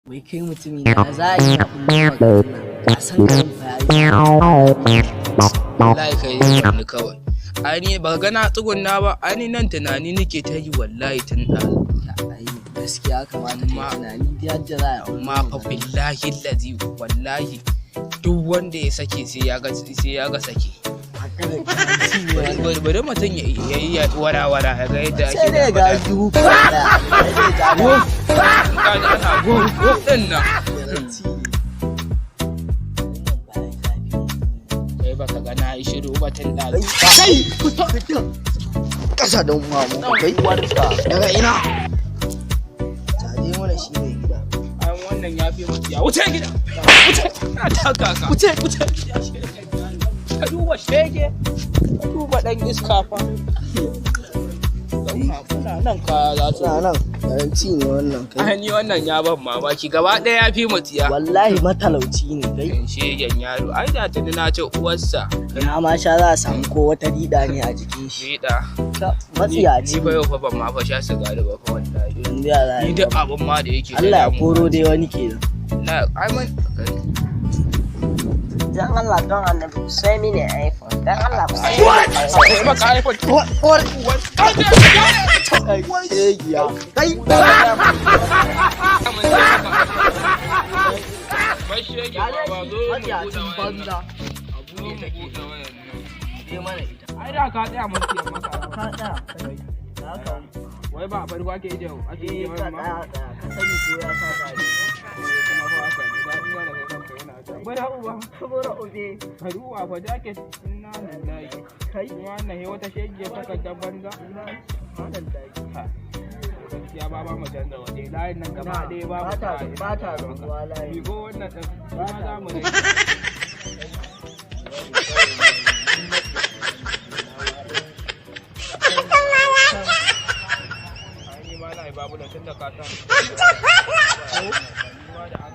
Wai kai mutumi na za a yi kafin maganin nan ka san garin fa ya yi. Wallahi kai ne wani kawai. Ai ni baka ga na tsugunna ba, ai ni nan tunani nake ta yi wallahi tun ɗazu. Ai gaskiya kamata kai tunani da yadda za a yi. Amma fa billahi lazi wallahi duk wanda ya sake sai ya ga sake. Bari mutum ya yi wara-wara ya ga yadda ake sai dai ga da dubu kawai ɗaya. Sai dai ga Wuf! Kaji ana wuf wuf ɗin nan. Garanti ne. Wannan bayan zafi ne. Kai baka ga na yi shiru ba tun ɗazu. Kai! Fito! Kasa don mamu kai daga ina? Tare mana shi ne gida. Ai wannan ya fi mutu ya wuce gida. Wuce! Na taka ka. Wuce! Wuce! Ka duba shege. Ka duba ɗan iska fa. Zauna, kuna nan kaya za su. Suna nan garanti ne wannan kai. Ai ni wannan ya ban mamaki gaba ɗaya ya fi mutiya. Wallahi matalauci ne kai. Kan shegen yaro. Ai da tuni na ce uwarsa. Na ma sha za a samu ko wata riɗa ne a jikin shi. Riɗa. Matsiyaci. Ni fa yau fa ban ma fa sha sigari ba fa wallahi. Yanzu ya za a Ni yi. duk abin ma da yake ta Allah ya damu. koro dai wani kenan. Na ai man Dan Allah don annabi ku sai mini iPhone. Dan Allah ku sai mini iPhone. Sai maka iPhone. Uwar shegiya. Kai! Bar shege baba zo mu buɗe Matsiyacin wayan nan. banza. Zo mu buɗe wayan nan. Je mana ita. Ai da ka tsaya mun siya maka. Ka tsaya. Kai. Da haka. Wai ba a farko ake ije ake ije Eh, ka wayan ma. tsaya tsaya. Ka sani ko ya sa ta ne. Kuma fa haka ne daɗi da kai kanka yana ta. Bari uba. Kabura ube. Ka duba fa jacket inna lillahi. Kai. Kuma wannan he wata shegiyar takardar banza. Ha. Gaskiya ba ba mu canza waje layin nan gaba ɗaya ba mu Ba ta zauwa layi. Miƙo wannan ɗin kuma za mu rage. Ai ni ma na yi babu da tun da ka san. Ni ma da an